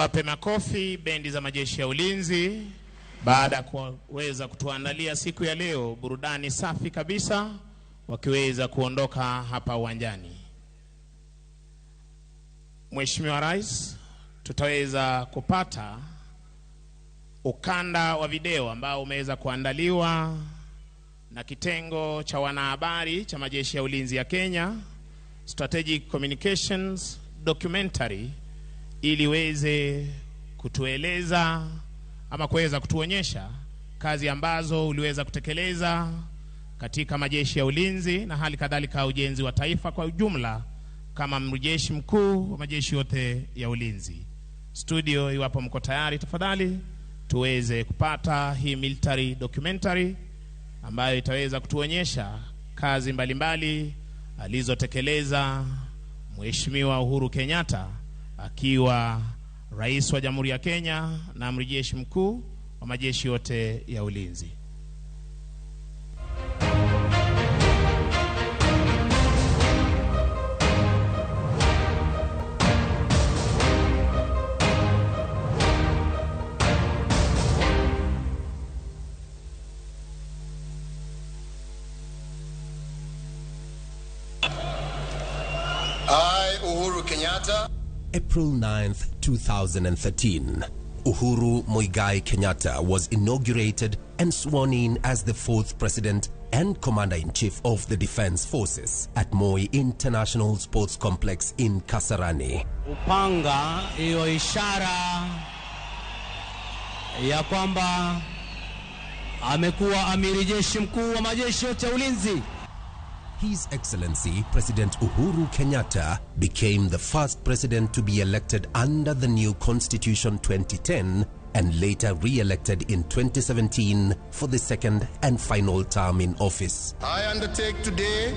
Tuwape makofi bendi za majeshi ya ulinzi baada ya kuweza kutuandalia siku ya leo burudani safi kabisa, wakiweza kuondoka hapa uwanjani. Mheshimiwa Rais, tutaweza kupata ukanda wa video ambao umeweza kuandaliwa na kitengo cha wanahabari cha majeshi ya ulinzi ya Kenya, Strategic Communications Documentary, ili weze kutueleza ama kuweza kutuonyesha kazi ambazo uliweza kutekeleza katika majeshi ya ulinzi na hali kadhalika ujenzi wa taifa kwa ujumla kama mjeshi mkuu wa majeshi yote ya ulinzi. Studio, iwapo mko tayari, tafadhali tuweze kupata hii military documentary ambayo itaweza kutuonyesha kazi mbalimbali alizotekeleza Mheshimiwa Uhuru Kenyatta akiwa Rais wa Jamhuri ya Kenya na amri jeshi mkuu wa majeshi yote ya ulinzi. I, Uhuru Kenyatta. April 9th, 2013, Uhuru Muigai Kenyatta was inaugurated and sworn in as the fourth president and commander-in-chief of the Defense Forces at Moi International Sports Complex in Kasarani. Upanga hiyo ishara ya kwamba amekuwa amiri jeshi mkuu wa majeshi yote ya ulinzi. His Excellency President Uhuru Kenyatta became the first president to be elected under the new Constitution 2010 and later re-elected in 2017 for the second and final term in office. I undertake today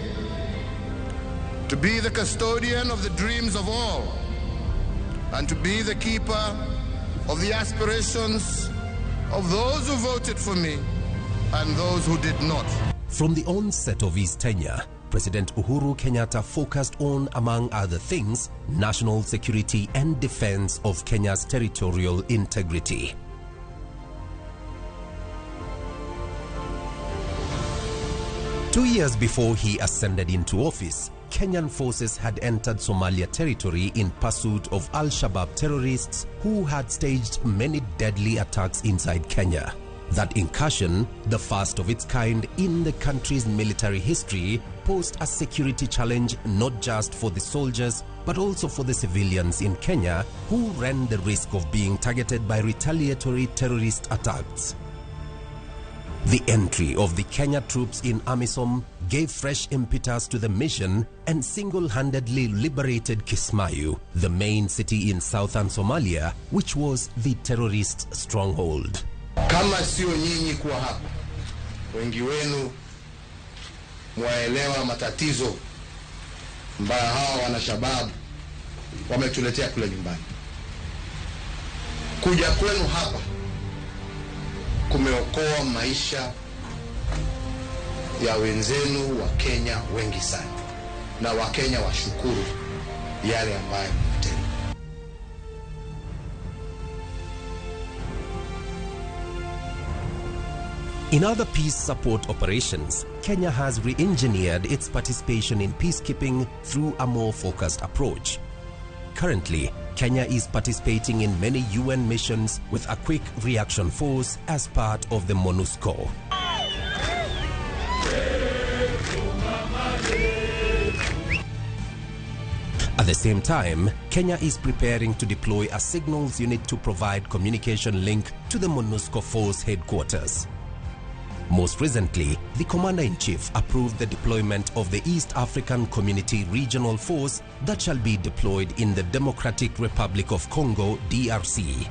to be the custodian of the dreams of all and to be the keeper of the aspirations of those who voted for me and those who did not. From the onset of his tenure, President Uhuru Kenyatta focused on, among other things, national security and defense of Kenya's territorial integrity. 2 years before he ascended into office, Kenyan forces had entered Somalia territory in pursuit of Al-Shabaab terrorists who had staged many deadly attacks inside Kenya. That incursion, the first of its kind in the country's military history, posed a security challenge not just for the soldiers but also for the civilians in Kenya who ran the risk of being targeted by retaliatory terrorist attacks. The entry of the Kenya troops in AMISOM gave fresh impetus to the mission and single-handedly liberated Kismayu, the main city in southern Somalia, which was the terrorist stronghold. Kama sio nyinyi kuwa hapa, wengi wenu mwaelewa matatizo ambayo hawa wanashababu wametuletea kule nyumbani. Kuja kwenu hapa kumeokoa maisha ya wenzenu wa Kenya wengi sana, na Wakenya washukuru yale ambayo mmetenda. In other peace support operations, Kenya has re-engineered its participation in peacekeeping through a more focused approach. Currently, Kenya is participating in many UN missions with a quick reaction force as part of the MONUSCO. At the same time, Kenya is preparing to deploy a signals unit to provide communication link to the MONUSCO force headquarters. Most recently, the Commander-in-Chief approved the deployment of the East African Community Regional Force that shall be deployed in the Democratic Republic of Congo, DRC.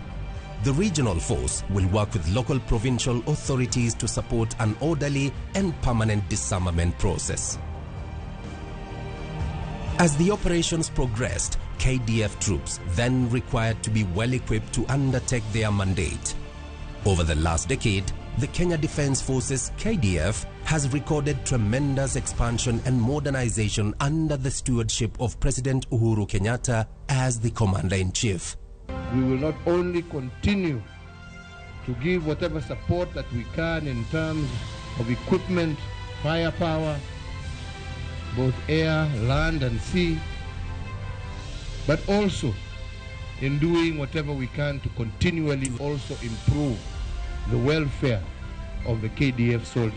The regional force will work with local provincial authorities to support an orderly and permanent disarmament process. As the operations progressed, KDF troops then required to be well equipped to undertake their mandate. Over the last decade, the Kenya Defence Forces KDF has recorded tremendous expansion and modernization under the stewardship of President Uhuru Kenyatta as the Commander-in-Chief. We will not only continue to give whatever support that we can in terms of equipment, firepower, both air, land and sea, but also in doing whatever we can to continually also improve the welfare of the KDF soldier.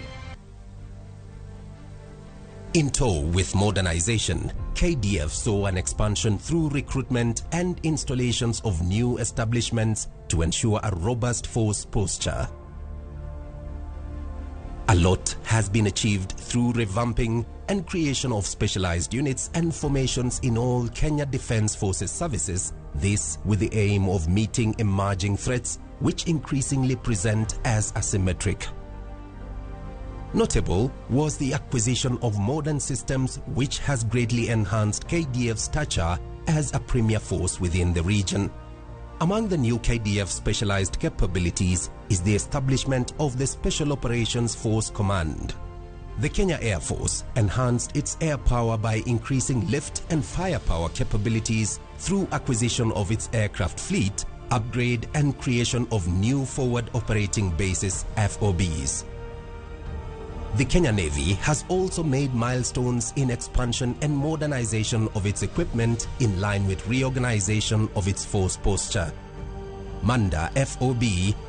In tow with modernization, KDF saw an expansion through recruitment and installations of new establishments to ensure a robust force posture. A lot has been achieved through revamping and creation of specialized units and formations in all Kenya Defence Forces services, this with the aim of meeting emerging threats which increasingly present as asymmetric. Notable was the acquisition of modern systems which has greatly enhanced KDF's stature as a premier force within the region. Among the new KDF specialized capabilities is the establishment of the Special Operations Force Command. The Kenya Air Force enhanced its air power by increasing lift and firepower capabilities through acquisition of its aircraft fleet, upgrade and creation of new forward operating bases FOBs. The Kenya Navy has also made milestones in expansion and modernization of its equipment in line with reorganization of its force posture. Manda FOB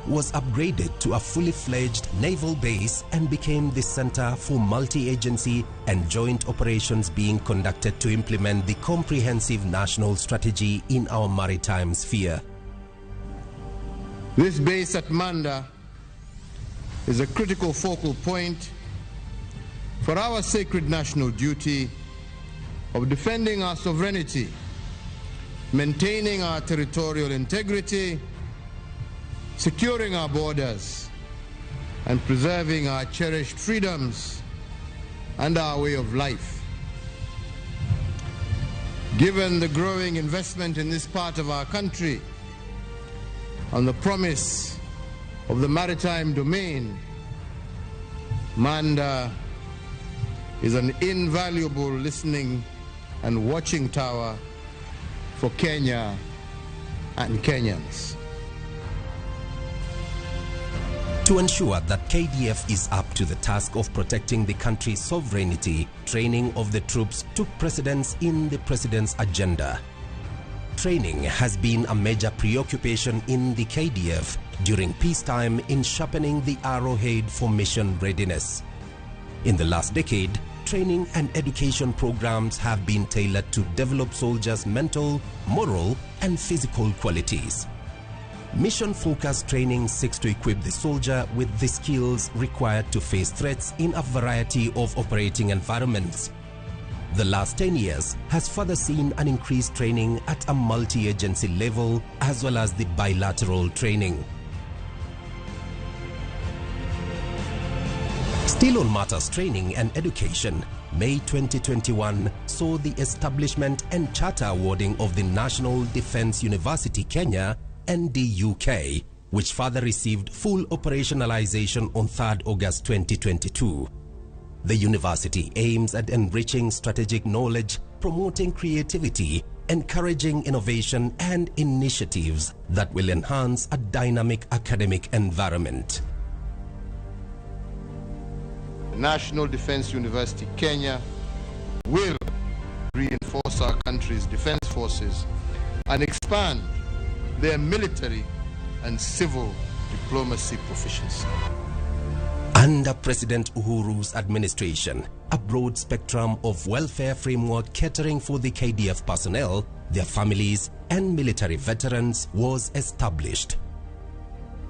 was upgraded to a fully fledged naval base and became the center for multi-agency and joint operations being conducted to implement the comprehensive national strategy in our maritime sphere. This base at Manda is a critical focal point for our sacred national duty of defending our sovereignty, maintaining our territorial integrity, securing our borders, and preserving our cherished freedoms and our way of life. Given the growing investment in this part of our country and the promise of the maritime domain, Manda is an invaluable listening and watching tower for Kenya and Kenyans. To ensure that KDF is up to the task of protecting the country's sovereignty, training of the troops took precedence in the president's agenda. Training has been a major preoccupation in the KDF during peacetime in sharpening the arrowhead for mission readiness. In the last decade, training and education programs have been tailored to develop soldiers' mental, moral, and physical qualities. Mission-focused training seeks to equip the soldier with the skills required to face threats in a variety of operating environments. The last 10 years has further seen an increased training at a multi-agency level as well as the bilateral training. Still on matters training and education, May 2021 saw the establishment and charter awarding of the National Defence University Kenya, NDUK, which further received full operationalization on 3rd August 2022. The university aims at enriching strategic knowledge, promoting creativity, encouraging innovation and initiatives that will enhance a dynamic academic environment. The National Defence University Kenya will reinforce our country's defense forces and expand their military and civil diplomacy proficiency. Under President Uhuru's administration, a broad spectrum of welfare framework catering for the KDF personnel, their families, and military veterans was established.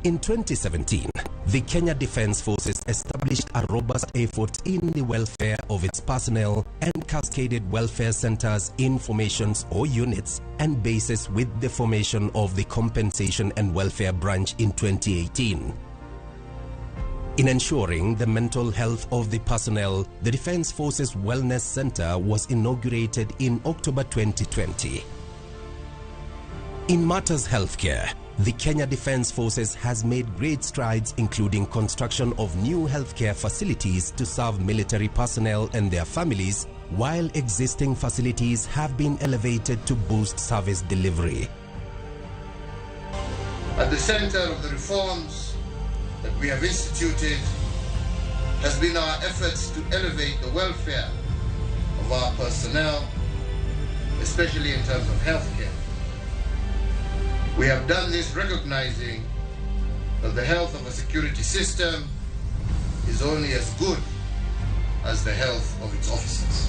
In 2017, the Kenya Defence Forces established a robust effort in the welfare of its personnel and cascaded welfare centers in formations or units and bases with the formation of the Compensation and Welfare Branch in 2018. In ensuring the mental health of the personnel, the Defence Forces Wellness Center was inaugurated in October 2020. In matters healthcare, the Kenya Defence Forces has made great strides, including construction of new healthcare facilities to serve military personnel and their families, while existing facilities have been elevated to boost service delivery. At the center of the reforms that we have instituted has been our efforts to elevate the welfare of our personnel, especially in terms of healthcare. We have done this recognizing that the health of a security system is only as good as the health of its officers.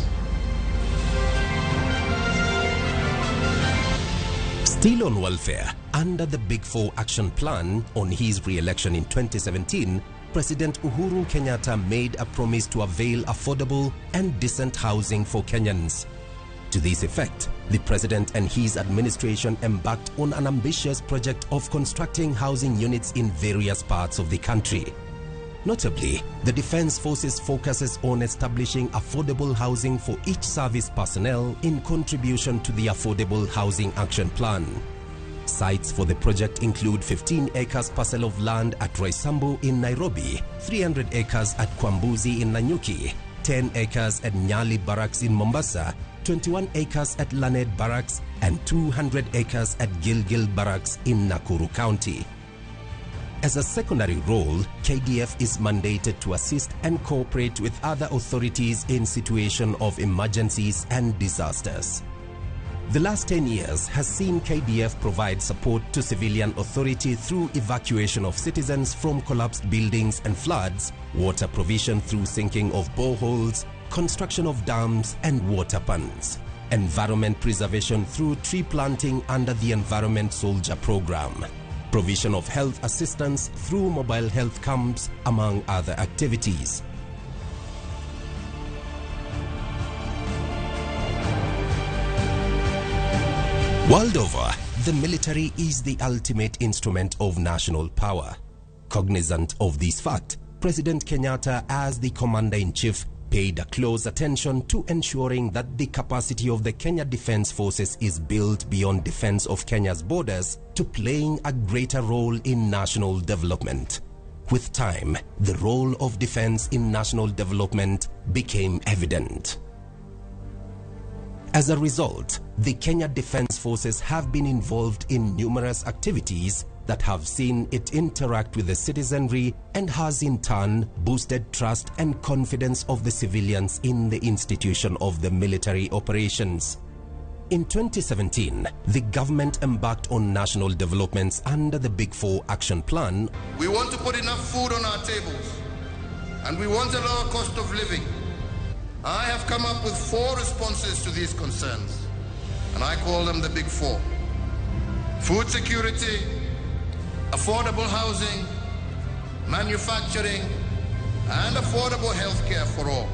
Still on welfare, under the Big Four Action Plan on his re-election in 2017, President Uhuru Kenyatta made a promise to avail affordable and decent housing for Kenyans. To this effect, the president and his administration embarked on an ambitious project of constructing housing units in various parts of the country. Notably, the Defense Forces focuses on establishing affordable housing for each service personnel in contribution to the Affordable Housing Action Plan. Sites for the project include 15 acres parcel of land at Roysambu in Nairobi, 300 acres at Kwambuzi in Nanyuki, 10 acres at Nyali Barracks in Mombasa, 21 acres at Lanet Barracks, and 200 acres at Gilgil Barracks in Nakuru County. As a secondary role, KDF is mandated to assist and cooperate with other authorities in situation of emergencies and disasters. The last 10 years has seen KDF provide support to civilian authority through evacuation of citizens from collapsed buildings and floods, water provision through sinking of boreholes, construction of dams and water ponds, environment preservation through tree planting under the Environment Soldier Program, provision of health assistance through mobile health camps, among other activities. World over, the military is the ultimate instrument of national power. Cognizant of this fact, President Kenyatta, as the Commander-in-Chief, paid a close attention to ensuring that the capacity of the Kenya Defense Forces is built beyond defense of Kenya's borders to playing a greater role in national development. With time, the role of defense in national development became evident. As a result, the Kenya Defense Forces have been involved in numerous activities that have seen it interact with the citizenry and has in turn boosted trust and confidence of the civilians in the institution of the military operations. In 2017, the government embarked on national developments under the Big Four Action Plan. We want to put enough food on our tables, and we want a lower cost of living. I have come up with 4 responses to these concerns, and I call them the Big Four. Food security, affordable housing, manufacturing, and affordable healthcare for all.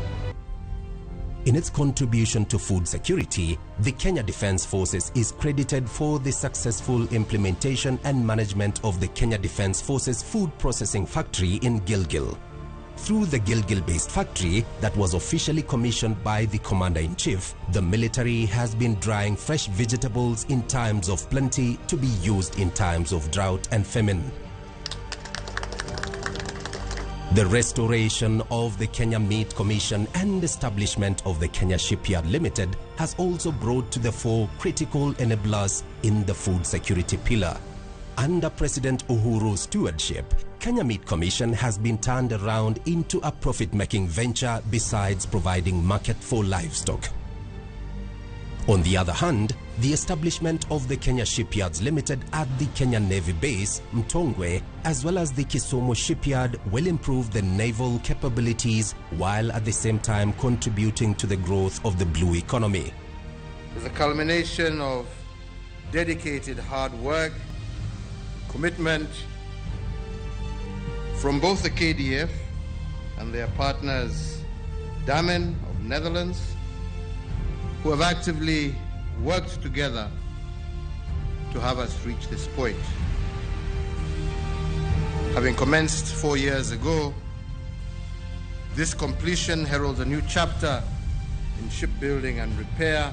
In its contribution to food security, the Kenya Defense Forces is credited for the successful implementation and management of the Kenya Defense Forces Food Processing Factory in Gilgil. Through the Gilgil-based factory that was officially commissioned by the Commander-in-Chief, the military has been drying fresh vegetables in times of plenty to be used in times of drought and famine. The restoration of the Kenya Meat Commission and establishment of the Kenya Shipyard Limited has also brought to the fore critical enablers in the food security pillar. Under President Uhuru's stewardship, Kenya Meat Commission has been turned around into a profit-making venture besides providing market for livestock. On the other hand, the establishment of the Kenya Shipyards Limited at the Kenya Navy Base, Mtongwe, as well as the Kisumu Shipyard will improve the naval capabilities while at the same time contributing to the growth of the blue economy. It's a culmination of dedicated hard work, commitment from both the KDF and their partners, Damen of Netherlands, who have actively worked together to have us reach this point. Having commenced 4 years ago, this completion heralds a new chapter in shipbuilding and repair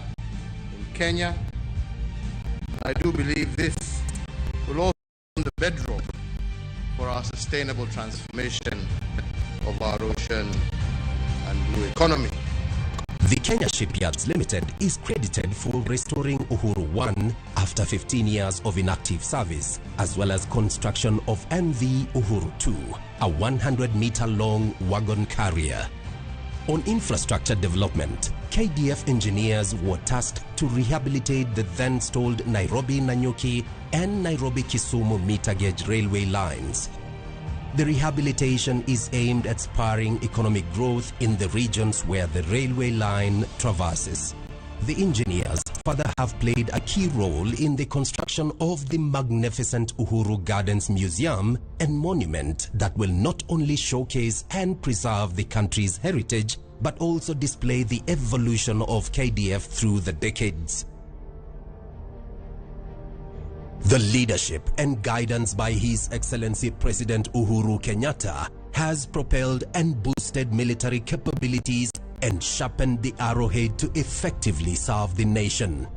in Kenya. I do believe this will also be the bedrock for our sustainable transformation of our ocean and blue economy. The Kenya Shipyards Limited is credited for restoring Uhuru 1 after 15 years of inactive service, as well as construction of MV Uhuru 2, a 100-meter-long wagon carrier. On infrastructure development, KDF engineers were tasked to rehabilitate the then stalled Nairobi-Nanyuki and Nairobi-Kisumu meter gauge railway lines. The rehabilitation is aimed at spurring economic growth in the regions where the railway line traverses. The engineers further have played a key role in the construction of the magnificent Uhuru Gardens Museum and monument that will not only showcase and preserve the country's heritage, but also display the evolution of KDF through the decades. The leadership and guidance by His Excellency President Uhuru Kenyatta has propelled and boosted military capabilities and sharpened the arrowhead to effectively serve the nation.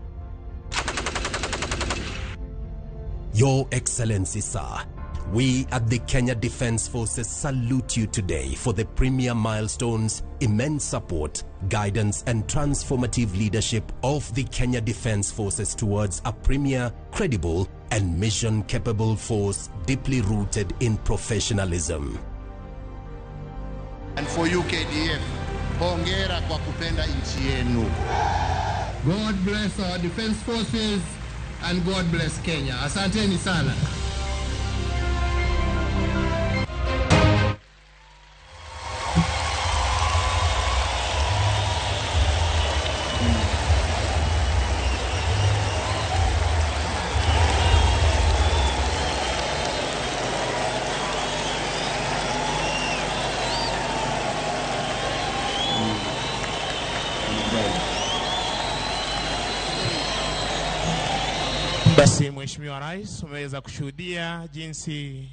Your Excellency, sir, we at the Kenya Defence Forces salute you today for the premier milestones, immense support, guidance and transformative leadership of the Kenya Defence Forces towards a premier, credible and mission-capable force deeply rooted in professionalism. And for you KDF, hongera kwa kupenda nchi yenu. God bless our defence forces and God bless Kenya. Asanteni sana. Basi Mheshimiwa Rais, umeweza kushuhudia jinsi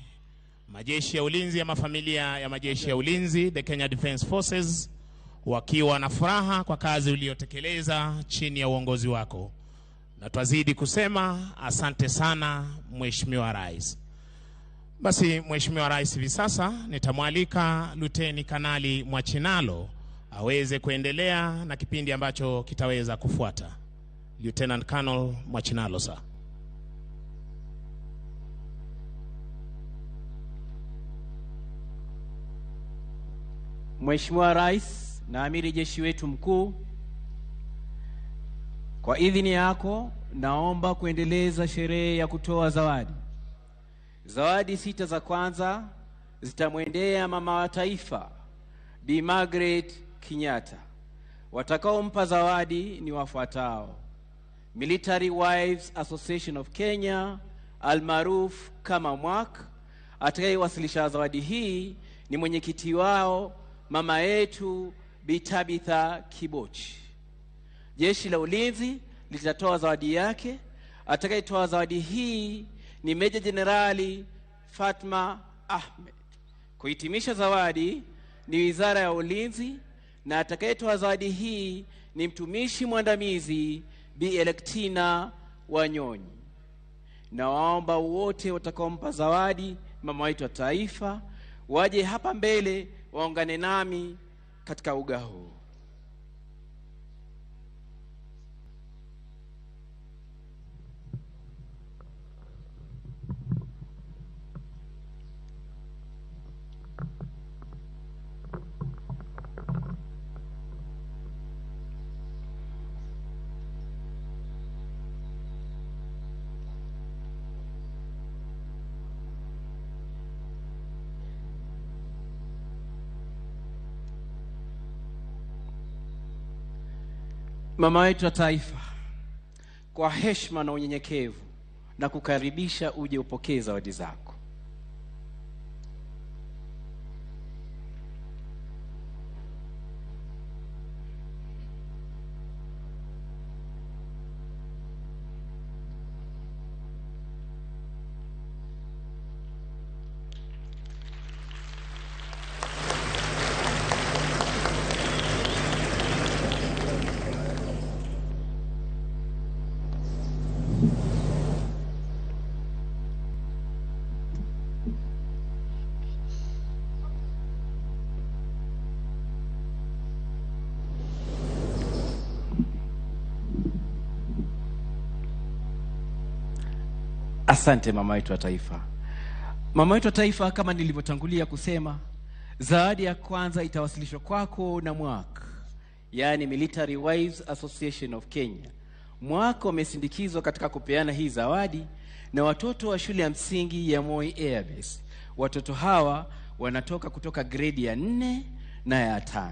majeshi ya ulinzi ama familia ya majeshi ya ulinzi, the Kenya Defence Forces, wakiwa na furaha kwa kazi uliyotekeleza chini ya uongozi wako. Na twazidi kusema asante sana Mheshimiwa Rais. Basi Mheshimiwa Rais, hivi sasa nitamwalika Luteni Kanali Mwachinalo aweze kuendelea na kipindi ambacho kitaweza kufuata. Lieutenant Colonel Mwachinalo, sir. Mheshimiwa Rais na Amiri Jeshi wetu Mkuu, kwa idhini yako naomba kuendeleza sherehe ya kutoa zawadi. Zawadi 6 za kwanza zitamwendea mama wa taifa Bi Margaret Kenyatta. Watakaompa zawadi ni wafuatao: Military Wives Association of Kenya almaruf kama MWAK. Atakayewasilisha zawadi hii ni mwenyekiti wao mama yetu Bi Tabitha Kibochi. Jeshi la Ulinzi litatoa zawadi yake. Atakayetoa zawadi hii ni Meja Jenerali Fatma Ahmed. Kuhitimisha zawadi ni Wizara ya Ulinzi, na atakayetoa zawadi hii ni mtumishi mwandamizi Bi Electina Wanyonyi. Na waomba wote watakaompa zawadi mama wetu wa taifa waje hapa mbele waungane nami katika uga huu. Mama wetu wa taifa, kwa heshima na unyenyekevu na kukaribisha uje upokee zawadi zako. Asante mama wetu wa taifa. Mama wetu wa taifa, kama nilivyotangulia kusema, zawadi ya kwanza itawasilishwa kwako na MWAK, yaani Military Wives Association of Kenya. MWAK wamesindikizwa katika kupeana hii zawadi na watoto wa shule ya msingi ya Moi Airbase. Watoto hawa wanatoka kutoka gredi ya 4 na ya 5.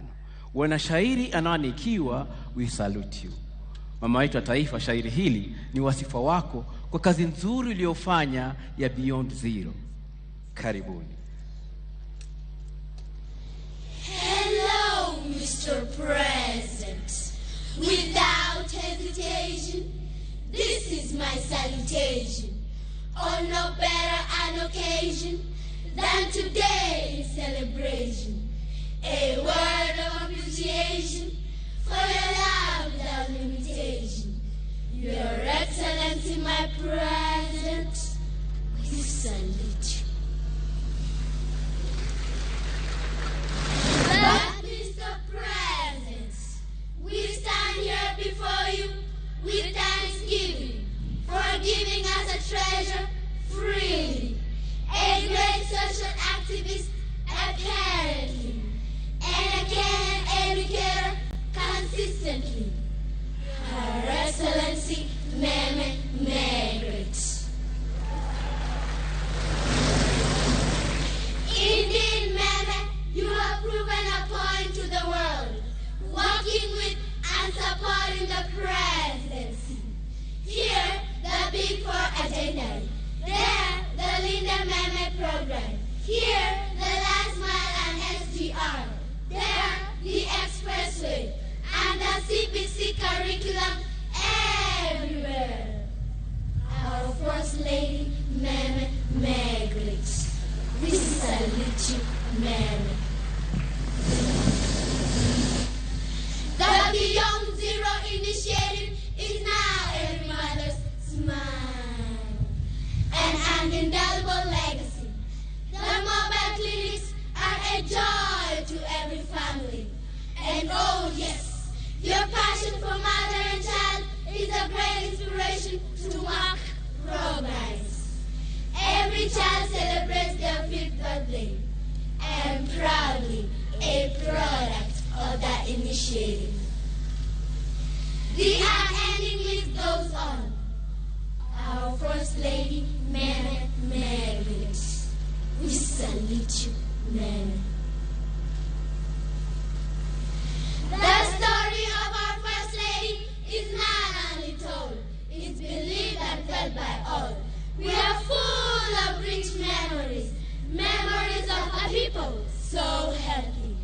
Wana shairi anaoandikiwa We Salute You. Mama wetu wa taifa, shairi hili ni wasifa wako kwa kazi nzuri uliyofanya ya Beyond Zero. Karibuni. Hello, Mr. President. Without hesitation, this is my salutation. On no better an occasion than today's celebration. A word of appreciation for your love without limitation. Your Excellency, my President, we salute you. But, Mr. President, we stand here before you with thanksgiving for giving us a treasure freely, a great social activist apparently, and a Kenyan educator consistently. Her Excellency, Meme Margaret. Indeed, Meme, you have proven a point to the world, working with and supporting the presidency. Here, the Big Four agenda. There, the Linda Meme program. Here, the Last Mile and SGR. There, the Expressway and the CBC curriculum everywhere. Our First Lady, Meme Margaret. We salute you, Meme. The Beyond Zero initiative is now every mother's smile. An indelible legacy. The mobile clinics are a joy to every family. And oh yes, your passion for mother and child is a great inspiration to mark progress. Every child celebrates their 5th birthday, and proudly a product of that initiative. The unending list goes on. Our First Lady, Meme Margaret. We salute you, Meme. The story of our First Lady is not only told, it's believed and felt by all. We are full of rich memories, memories of a people so healthy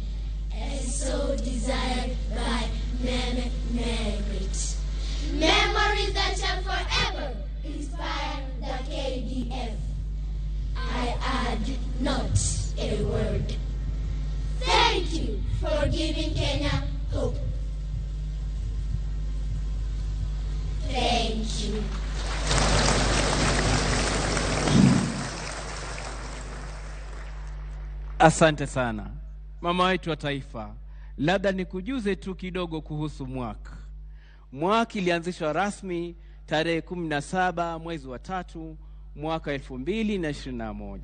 and so desired by Meme Margaret. Memories that shall forever inspire the KDF. I add not a word. Thank you for giving Kenya hope. Thank you. Asante sana mama wetu wa taifa. Labda nikujuze tu kidogo kuhusu MWAK. MWAK ilianzishwa rasmi tarehe 17 mwezi wa 3 mwaka 2021.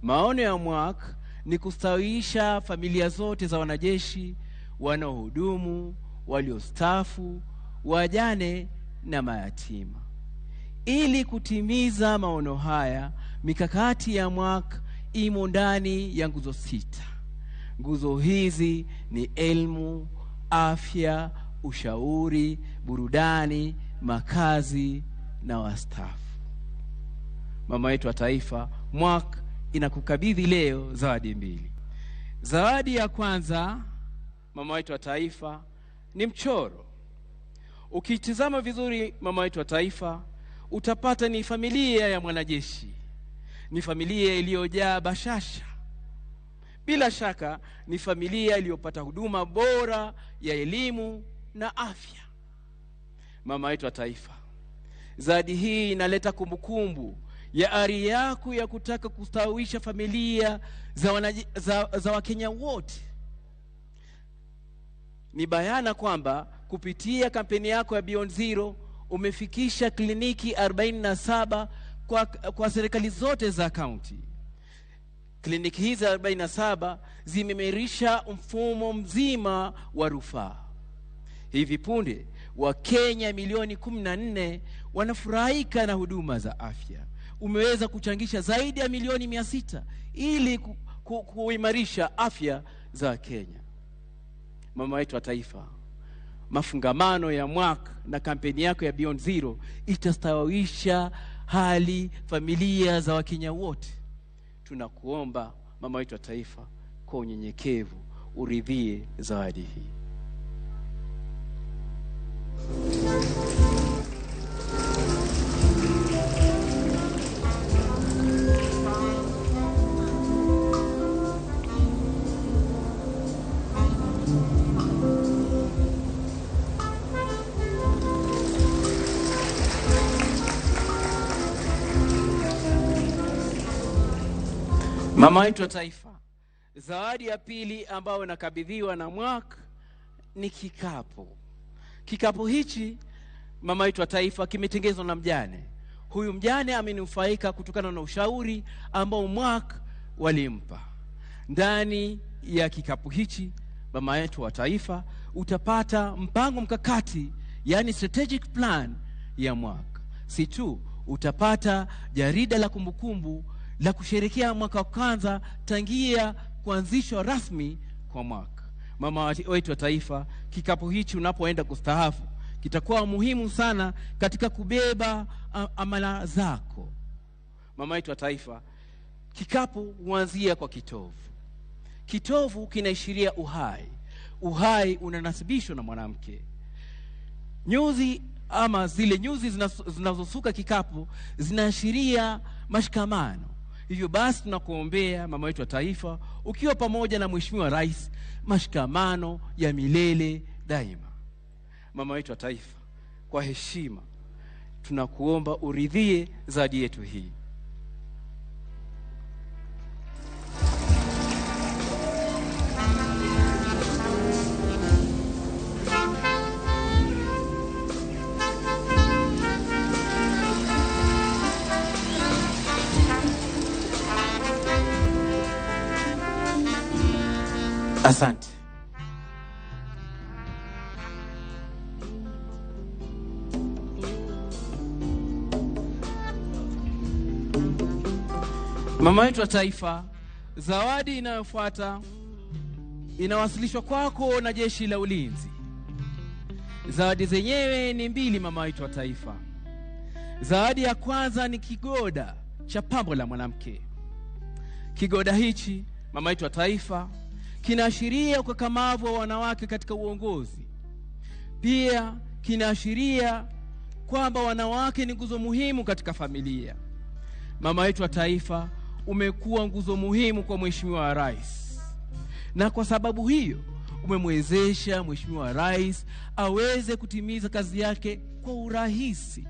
Maono ya MWAK ni kustawisha familia zote za wanajeshi, wanaohudumu, waliostaafu, wajane na mayatima. Ili kutimiza maono haya, mikakati ya MWAK imo ndani ya nguzo 6. Nguzo hizi ni elimu, afya, ushauri, burudani, makazi na wastaafu. Mama yetu wa taifa, MWAK inakukabidhi leo zawadi 2. Zawadi ya kwanza, mama wetu wa taifa, ni mchoro. Ukitizama vizuri, mama wetu wa taifa, utapata ni familia ya mwanajeshi. Ni familia iliyojaa bashasha. Bila shaka ni familia iliyopata huduma bora ya elimu na afya. Mama wetu wa taifa, zawadi hii inaleta kumbukumbu ya ari yako ya kutaka kustawisha familia za Wakenya wote. Ni bayana kwamba kupitia kampeni yako ya Beyond Zero umefikisha kliniki 47 kwa serikali zote za kaunti. Kliniki hizi 47 zimeimarisha mfumo mzima wa rufaa. Hivi punde Wakenya milioni 14 wanafurahika na huduma za afya. Umeweza kuchangisha zaidi ya milioni 600 ili kuimarisha afya za Kenya. Mama wetu wa taifa, mafungamano ya mwaka na kampeni yako ya Beyond Zero itastawisha hali familia za Wakenya wote. Tunakuomba mama wetu wa taifa, kwa unyenyekevu uridhie zawadi hii. Mama wetu wa taifa, zawadi ya pili ambayo inakabidhiwa na mwaka ni kikapu. Kikapu hichi, mama wetu wa taifa, kimetengenezwa na mjane. Huyu mjane amenufaika kutokana na ushauri ambao mwaka walimpa. Ndani ya kikapu hichi, mama wetu wa taifa, utapata mpango mkakati, yani strategic plan ya mwaka. Si tu utapata jarida la kumbukumbu la kusherehekea mwaka wa kwanza tangia kuanzishwa rasmi kwa mwaka. Mama wetu wa taifa, kikapu hichi unapoenda kustaafu kitakuwa muhimu sana katika kubeba amala zako. Mama wetu wa taifa, kikapu huanzia kwa kitovu. Kitovu kinaashiria uhai. Uhai unanasibishwa na mwanamke. Nyuzi ama zile nyuzi zinazosuka kikapu zinaashiria mashikamano. Hivyo basi tunakuombea mama wetu wa taifa, ukiwa pamoja na Mheshimiwa Rais, mashikamano ya milele daima. Mama wetu wa taifa, kwa heshima tunakuomba uridhie zawadi yetu hii. Asante. Mama wetu wa taifa, zawadi inayofuata inawasilishwa kwako na Jeshi la Ulinzi. Zawadi zenyewe ni mbili, mama wetu wa taifa. Zawadi ya kwanza ni kigoda cha pambo la mwanamke. Kigoda hichi, mama wetu wa taifa, kinaashiria ukakamavu wa wanawake katika uongozi. Pia kinaashiria kwamba wanawake ni nguzo muhimu katika familia. Mama wetu wa taifa, umekuwa nguzo muhimu kwa Mheshimiwa Rais, na kwa sababu hiyo umemwezesha Mheshimiwa Rais aweze kutimiza kazi yake kwa urahisi.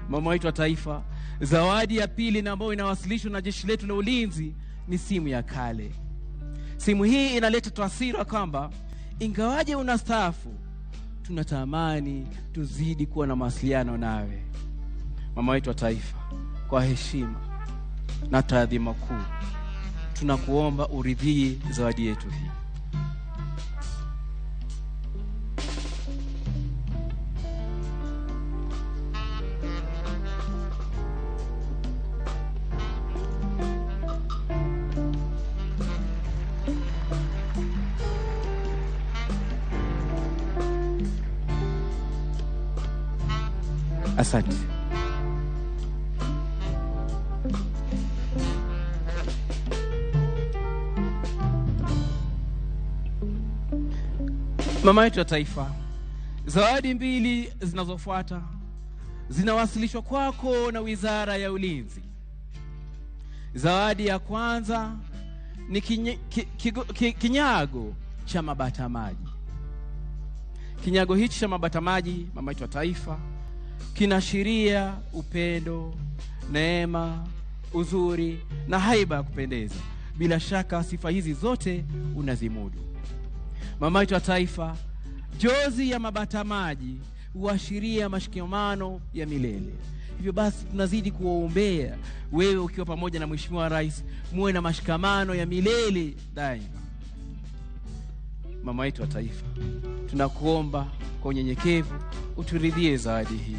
Mama wetu wa taifa, zawadi ya pili na ambayo inawasilishwa na jeshi letu la ulinzi ni simu ya kale. Simu hii inaleta taswira kwamba ingawaje unastaafu, tunatamani tuzidi kuwa na mawasiliano nawe. Mama wetu wa taifa, kwa heshima na taadhima kuu, tunakuomba uridhie zawadi yetu hii. Asante. Mama yetu wa taifa, zawadi mbili zinazofuata zinawasilishwa kwako na Wizara ya Ulinzi. Zawadi ya kwanza ni kinyago cha mabata maji. Kinyago hichi cha mabata maji, mama yetu wa taifa, kinaashiria upendo, neema, uzuri na haiba ya kupendeza. Bila shaka sifa hizi zote unazimudu. Mama yetu wa taifa, jozi ya mabata maji huashiria mashikamano ya milele. Hivyo basi tunazidi kuwaombea wewe ukiwa pamoja na Mheshimiwa Rais, muwe na mashikamano ya milele daima. Mama wetu wa taifa, tunakuomba kwa unyenyekevu uturidhie zawadi hii.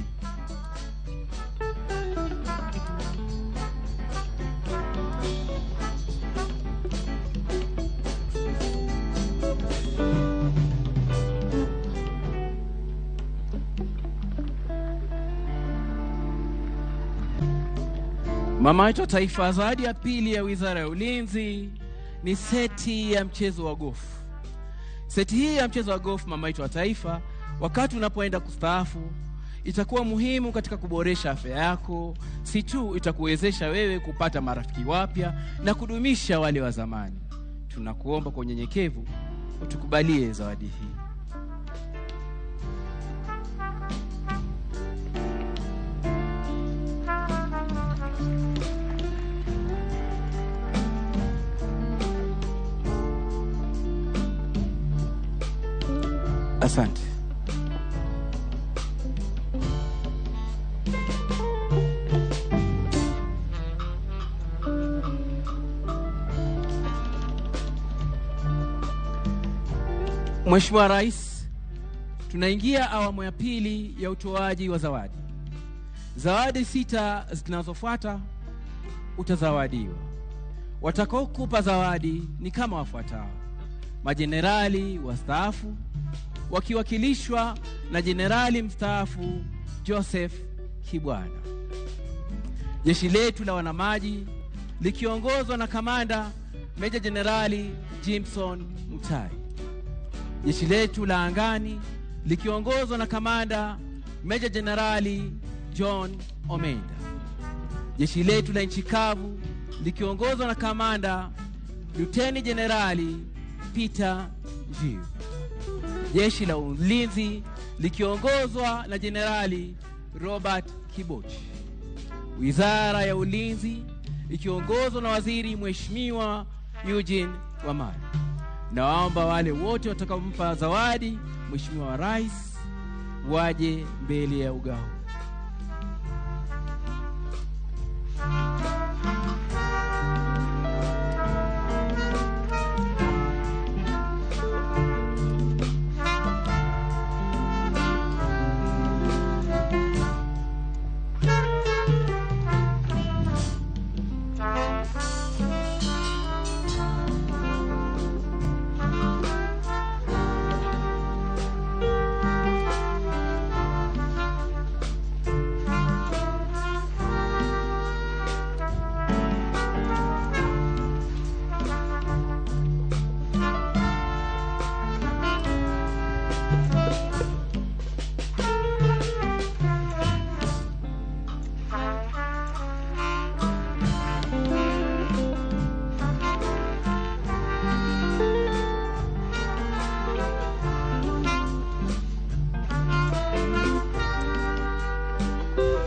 Mama wetu wa taifa, zawadi ya pili ya Wizara ya Ulinzi ni seti ya mchezo wa gofu. Seti hii ya mchezo wa gofu, mama wetu wa taifa, wakati unapoenda kustaafu, itakuwa muhimu katika kuboresha afya yako. Si tu itakuwezesha wewe kupata marafiki wapya na kudumisha wale wa zamani. Tunakuomba kwa unyenyekevu utukubalie zawadi hii. Asante. Mheshimiwa Rais, tunaingia awamu ya pili ya utoaji wa zawadi. Zawadi 6 zinazofuata utazawadiwa. Watakaokupa zawadi ni kama wafuatao: majenerali wastaafu wakiwakilishwa na jenerali mstaafu Joseph Kibwana, jeshi letu la wanamaji likiongozwa na kamanda Meja Jenerali Jimson Mutai, jeshi letu la angani likiongozwa na kamanda Meja Jenerali John Omenda, jeshi letu la nchi kavu likiongozwa na kamanda Luteni Jenerali Peter Njiu, jeshi la ulinzi likiongozwa na Jenerali Robert Kibochi, Wizara ya Ulinzi ikiongozwa na Waziri Mheshimiwa Eugene Wamalwa. Nawaomba wale wote watakaompa zawadi Mheshimiwa Rais waje mbele ya ugao.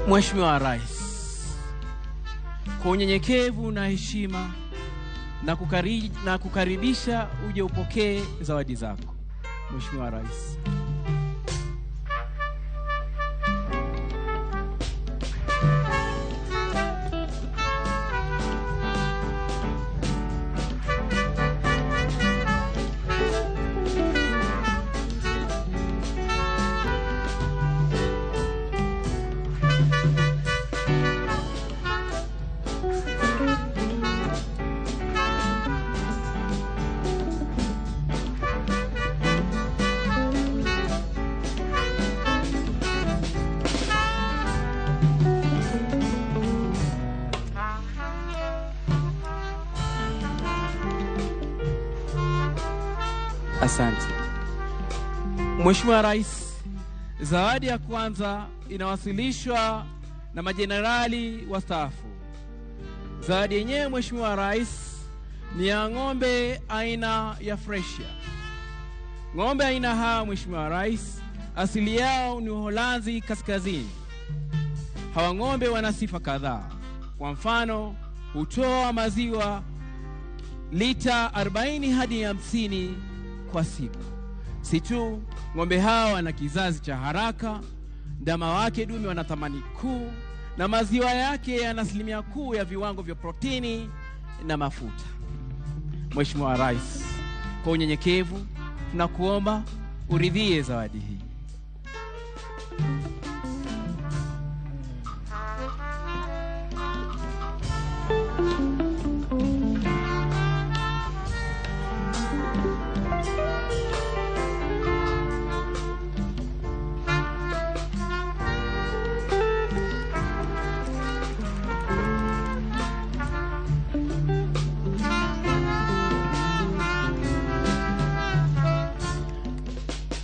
Mheshimiwa Rais, kwa unyenyekevu na heshima na kukaribisha uje upokee zawadi zako. Mheshimiwa Rais. Asante. Mheshimiwa Rais, zawadi ya kwanza inawasilishwa na majenerali wastaafu. Zawadi yenyewe Mheshimiwa Rais ni ya ng'ombe aina ya Freshia. Ng'ombe aina hawa Mheshimiwa Rais asili yao ni Uholanzi Kaskazini. Hawa ng'ombe wana sifa kadhaa. Kwa mfano, hutoa maziwa lita 40 hadi 50 kwa siku. Si tu ng'ombe hawa wana kizazi cha haraka, ndama wake dume wana thamani kuu na maziwa yake yana asilimia kuu ya viwango vya protini na mafuta. Mheshimiwa Rais, kwa unyenyekevu tunakuomba uridhie zawadi hii.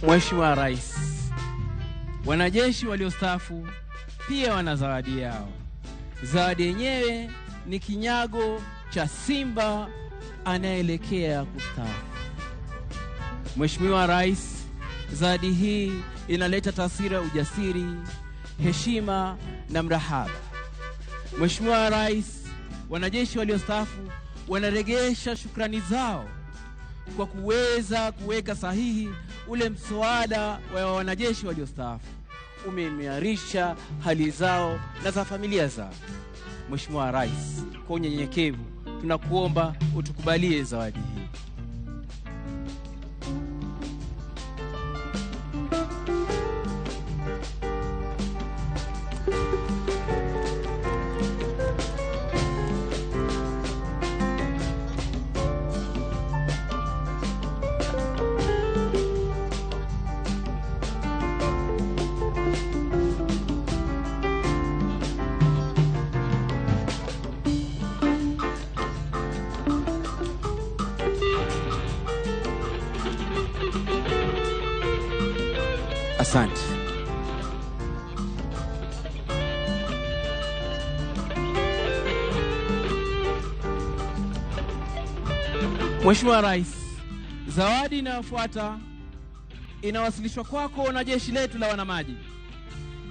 Mheshimiwa Rais, wanajeshi waliostaafu pia wana zawadi yao. Zawadi yenyewe ni kinyago cha simba anayeelekea kustaafu. Mheshimiwa Rais, zawadi hii inaleta taswira ya ujasiri, heshima na mrahaba. Mheshimiwa Rais, wanajeshi waliostaafu wanaregesha shukrani zao kwa kuweza kuweka sahihi ule mswada wa wanajeshi waliostaafu. Umeimarisha hali zao na za familia zao. Mheshimiwa Rais, kwa unyenyekevu tunakuomba utukubalie zawadi hii. Asante. Mheshimiwa Rais, zawadi inayofuata inawasilishwa kwako na jeshi letu la wanamaji.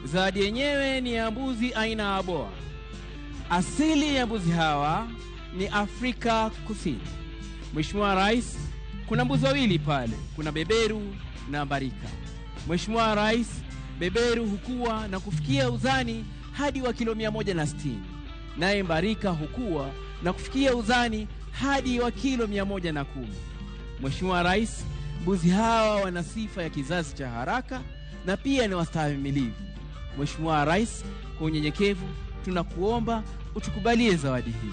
Zawadi yenyewe ni ya mbuzi aina ya boa. Asili ya mbuzi hawa ni Afrika Kusini. Mheshimiwa Rais, kuna mbuzi wawili pale, kuna beberu na mbarika. Mheshimiwa Rais, beberu hukua na kufikia uzani hadi wa kilo 160, naye mbarika hukua na kufikia uzani hadi wa kilo 110. Mheshimiwa Rais, mbuzi hawa wana sifa ya kizazi cha haraka na pia ni wastahimilivu. Mheshimiwa Rais, kwa unyenyekevu tunakuomba utukubalie zawadi hii.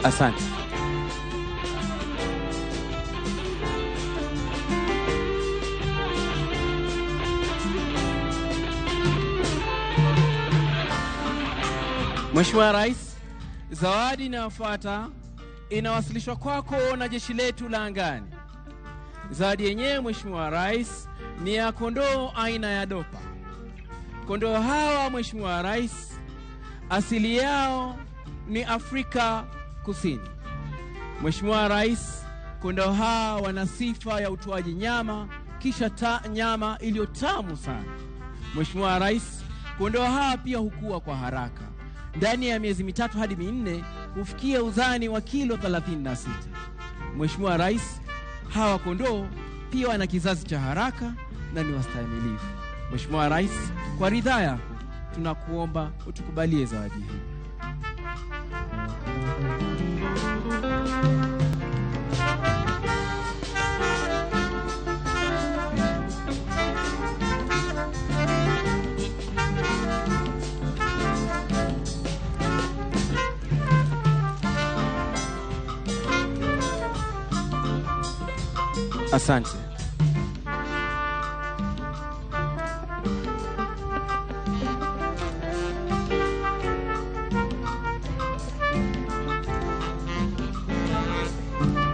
Asante. Mheshimiwa Rais, zawadi inayofuata inawasilishwa kwako na jeshi letu la angani. Zawadi yenyewe Mheshimiwa Rais ni ya kondoo aina ya dopa. Kondoo hawa Mheshimiwa Rais asili yao ni Afrika Kusini. Mheshimiwa Rais, kondoo hawa wana sifa ya utoaji nyama, kisha nyama iliyotamu sana. Mheshimiwa Rais, kondoo hawa pia hukua kwa haraka. Ndani ya miezi 3 hadi 4 hufikia uzani wa kilo 36. Mheshimiwa Rais, hawa kondoo pia wana kizazi cha haraka na ni wastahimilivu. Mheshimiwa Rais, kwa ridhaa yako tunakuomba utukubalie zawadi hii. Asante.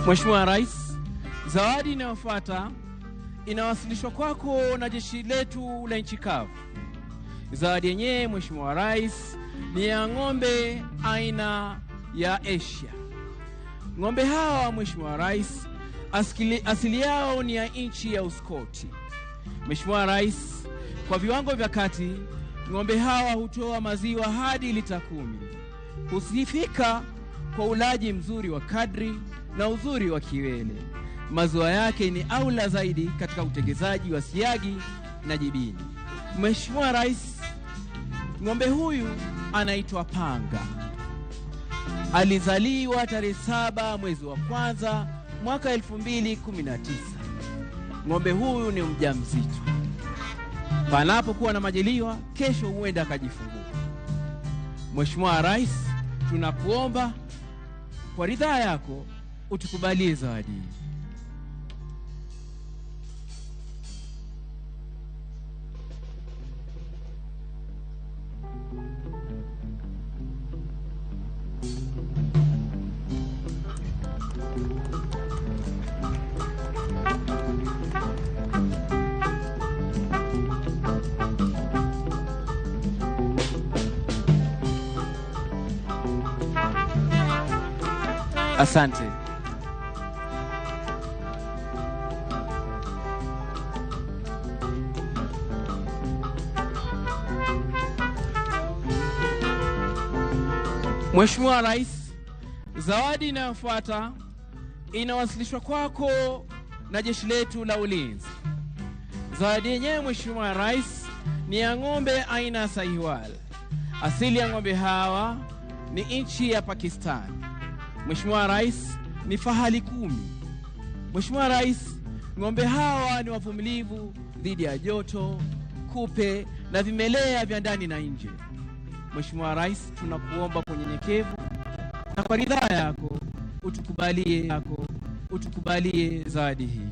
Mheshimiwa Rais, zawadi inayofuata inawasilishwa kwako na jeshi letu la nchi kavu. Zawadi yenyewe Mheshimiwa Rais ni ya ng'ombe aina ya Asia. Ng'ombe hawa, Mheshimiwa Rais, asili yao ni ya nchi ya Uskoti. Mheshimiwa Rais, kwa viwango vya kati, ng'ombe hawa hutoa maziwa hadi lita 10. Husifika kwa ulaji mzuri wa kadri na uzuri wa kiwele. Maziwa yake ni aula zaidi katika utengenezaji wa siagi na jibini. Mheshimiwa Rais, ng'ombe huyu anaitwa Panga. Alizaliwa tarehe 7 mwezi wa kwanza mwaka 2019. Ng'ombe huyu ni mjamzito. Panapokuwa na majaliwa, kesho huenda akajifungua. Mheshimiwa Rais, tunakuomba kwa ridhaa yako utukubalie zawadi hii. Asante. Mheshimiwa Rais, zawadi inayofuata inawasilishwa kwako na jeshi letu la ulinzi. Zawadi yenyewe, Mheshimiwa Rais, ni ya ng'ombe aina ya Sahiwal. Asili ya ng'ombe hawa ni nchi ya Pakistan. Mheshimiwa Rais, ni fahali 10. Mheshimiwa Rais, ng'ombe hawa ni wavumilivu dhidi ya joto, kupe na vimelea vya ndani na nje. Mheshimiwa Rais, tunakuomba kwa unyenyekevu na kwa ridhaa yako utukubalie zawadi hii.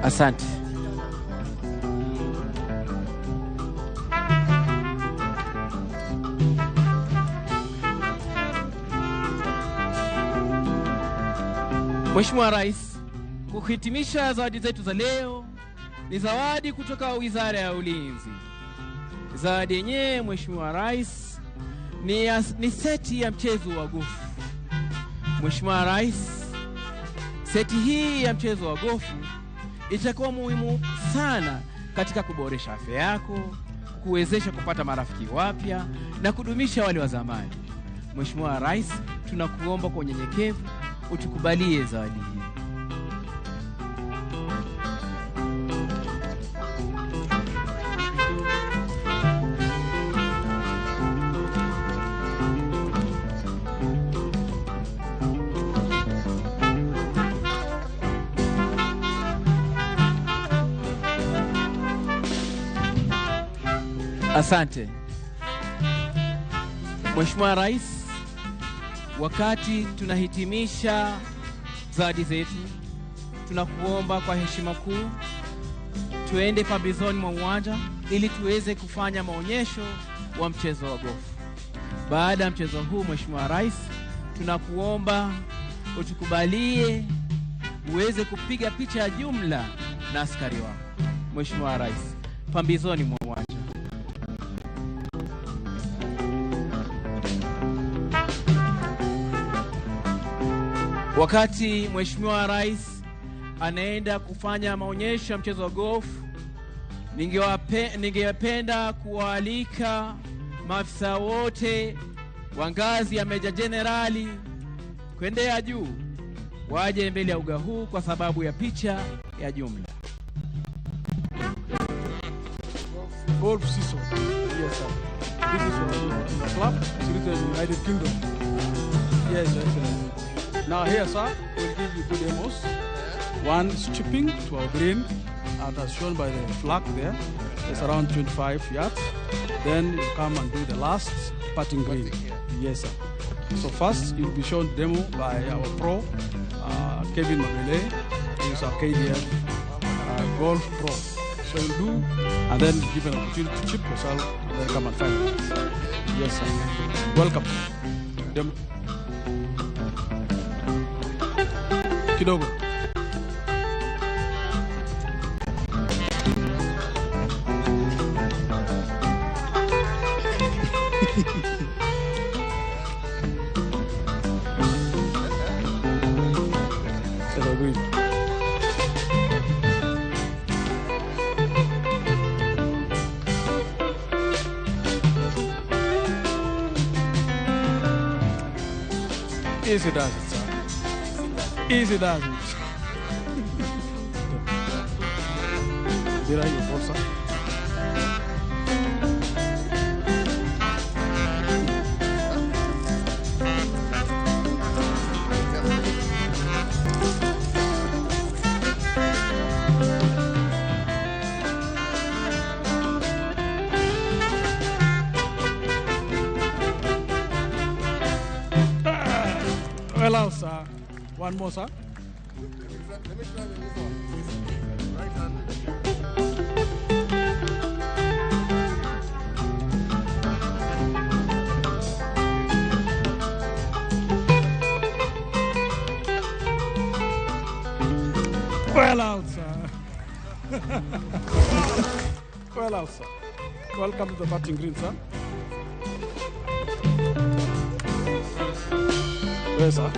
Asante. Mheshimiwa Rais, kuhitimisha zawadi zetu za leo ni zawadi kutoka Wizara ya Ulinzi. Zawadi yenyewe, Mheshimiwa Rais, ni seti ya mchezo wa gofu. Mheshimiwa Rais, seti hii ya mchezo wa gofu itakuwa muhimu sana katika kuboresha afya yako, kuwezesha kupata marafiki wapya na kudumisha wale wa zamani. Mheshimiwa Rais, tunakuomba kwa unyenyekevu utukubalie zawadi hii. Asante. Mheshimiwa Rais, wakati tunahitimisha zawadi zetu, tunakuomba kwa heshima kuu tuende pambizoni mwa uwanja ili tuweze kufanya maonyesho wa mchezo wa gofu. Baada ya mchezo huu, Mheshimiwa Rais, tunakuomba utukubalie uweze kupiga picha ya jumla na askari wako. Mheshimiwa Rais, pambizoni mwa uwanja. Wakati Mheshimiwa Rais anaenda kufanya maonyesho ya mchezo wa golf, ningependa kuwaalika maafisa wote wa ngazi ya Meja Jenerali kuendea juu waje mbele ya uga huu kwa sababu ya picha ya jumla. Golf season. Yes, sir. This is your club, it's United Kingdom. Yes, Your Excellency. Now here, sir, we'll give you two demos. One is chipping to our green, and as shown by the flag there, it's around 25 yards. Then you come and do the last putting green. Yes, sir. So first, you'll be shown demo by our pro, Kevin Mabele, who is our KDF golf pro. So you'll do, and then give an opportunity to chip yourself, and then come and finalize. Yes, sir. Welcome. Demo. Kidogo. Agree. Easy does it, sir. Easy does it. Did I your ball, sir? Well, sir. One more, sir. Let me try with this one. Right hand. Well out, sir. Well out, sir. Welcome to the batting green, sir. Yes, sir.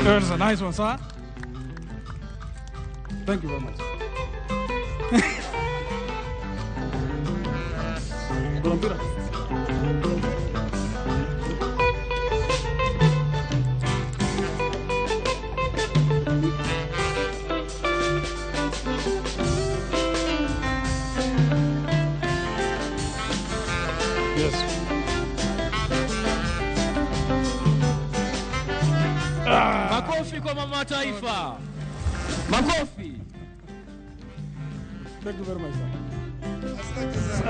There's a nice one, sir. Thank you very much. Kuna mpira? Yes. Makofi kwa mama wa taifa. Makofi. Thank you very much, sir.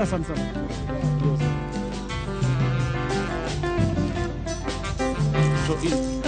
Asante sana. Yes. So in.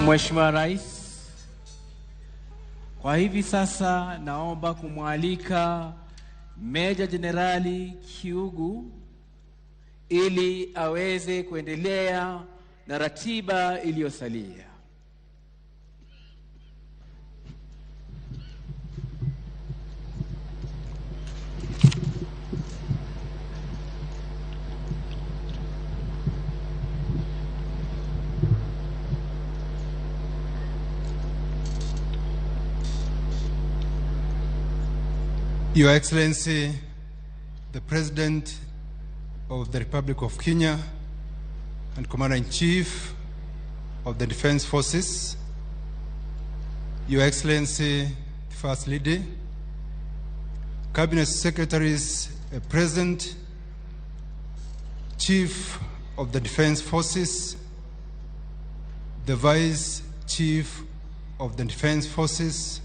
Mheshimiwa Rais, kwa hivi sasa naomba kumwalika Meja Jenerali Kiugu ili aweze kuendelea na ratiba iliyosalia. Your Excellency, the President of the Republic of Kenya and Commander-in-Chief of the Defense Forces, Your Excellency, the First Lady, Cabinet Secretaries present, Chief of the Defense Forces, the Vice Chief of the Defense Forces,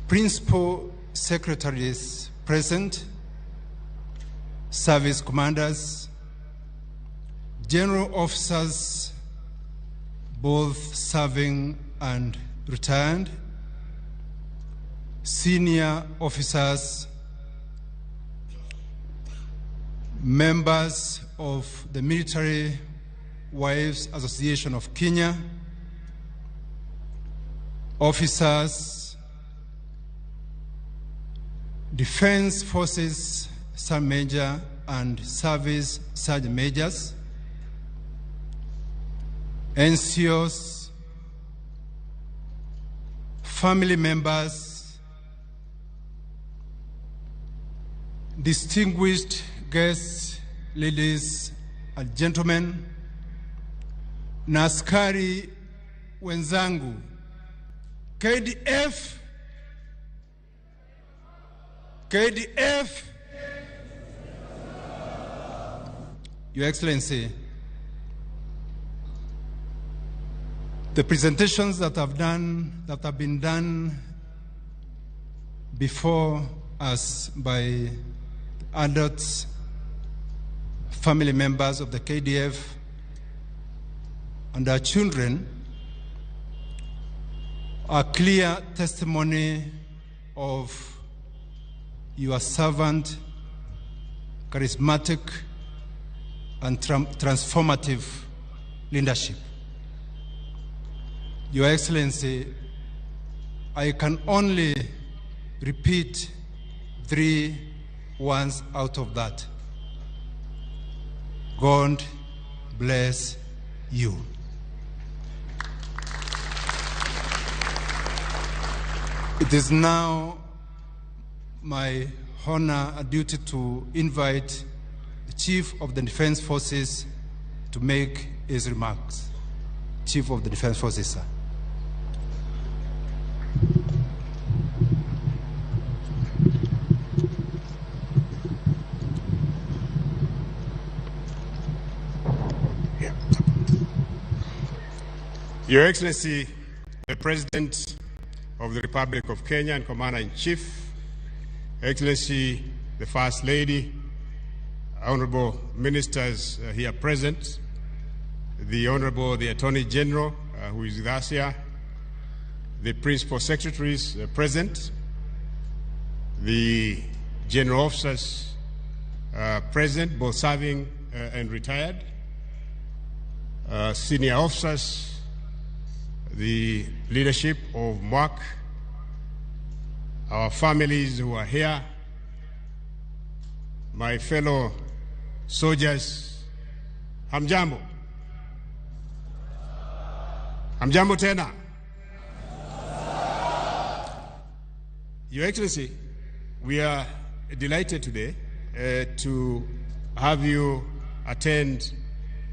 Principal Secretaries present, Service Commanders, General Officers, both serving and retired, Senior Officers, members of the Military Wives Association of Kenya, officers, Defense Forces Sergeant Major and Service Sergeant Majors, NCOs, family members, distinguished guests, ladies and gentlemen, na askari wenzangu, KDF, KDF. Your Excellency, the presentations that have been done before us by adults, family members of the KDF, and our children are clear testimony of your servant, charismatic, and transformative leadership. Your Excellency, I can only repeat three ones out of that. God bless you. It is now my honor and duty to invite the Chief of the Defense Forces to make his remarks. Chief of the Defense Forces, sir. Your Excellency, the President of the Republic of Kenya and Commander-in-Chief, Excellency, the First Lady, Honorable Ministers here present, the Honorable the Attorney General who is with us here, the Principal Secretaries present, the General Officers present, both serving and retired, Senior Officers, the leadership of MWAC, our families who are here, my fellow soldiers, hamjambo. Hamjambo tena. Your Excellency, we are delighted today to have you attend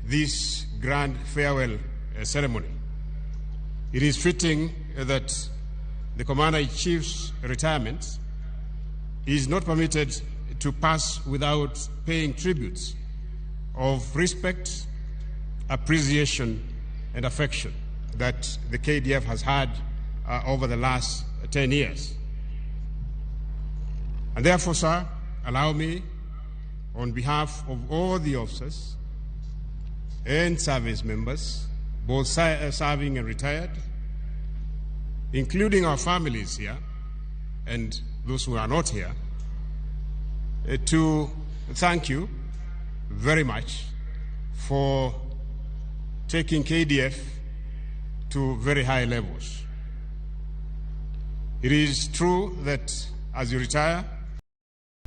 this grand farewell ceremony. It is fitting that the Commander-in-Chief's retirement is not permitted to pass without paying tributes of respect, appreciation, and affection that the KDF has had over the last 10 years. And therefore, sir, allow me, on behalf of all the officers and service members, both serving and retired, including our families here and those who are not here, to thank you very much for taking KDF to very high levels. It is true that as you retire,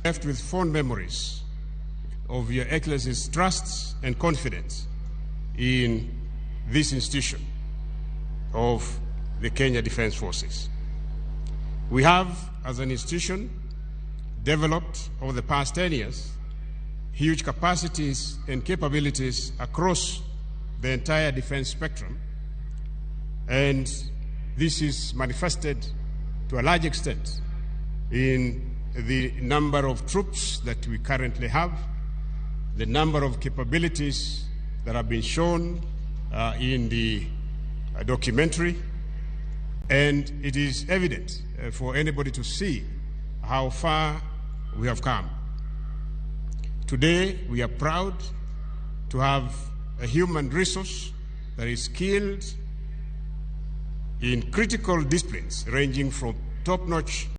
you're left with fond memories of Your Excellency's trust and confidence in this institution of the Kenya Defence Forces. We have, as an institution, developed over the past 10 years huge capacities and capabilities across the entire defense spectrum. And this is manifested to a large extent in the number of troops that we currently have, the number of capabilities that have been shown in the documentary, and it is evident for anybody to see how far we have come. Today, we are proud to have a human resource that is skilled in critical disciplines ranging from top-notch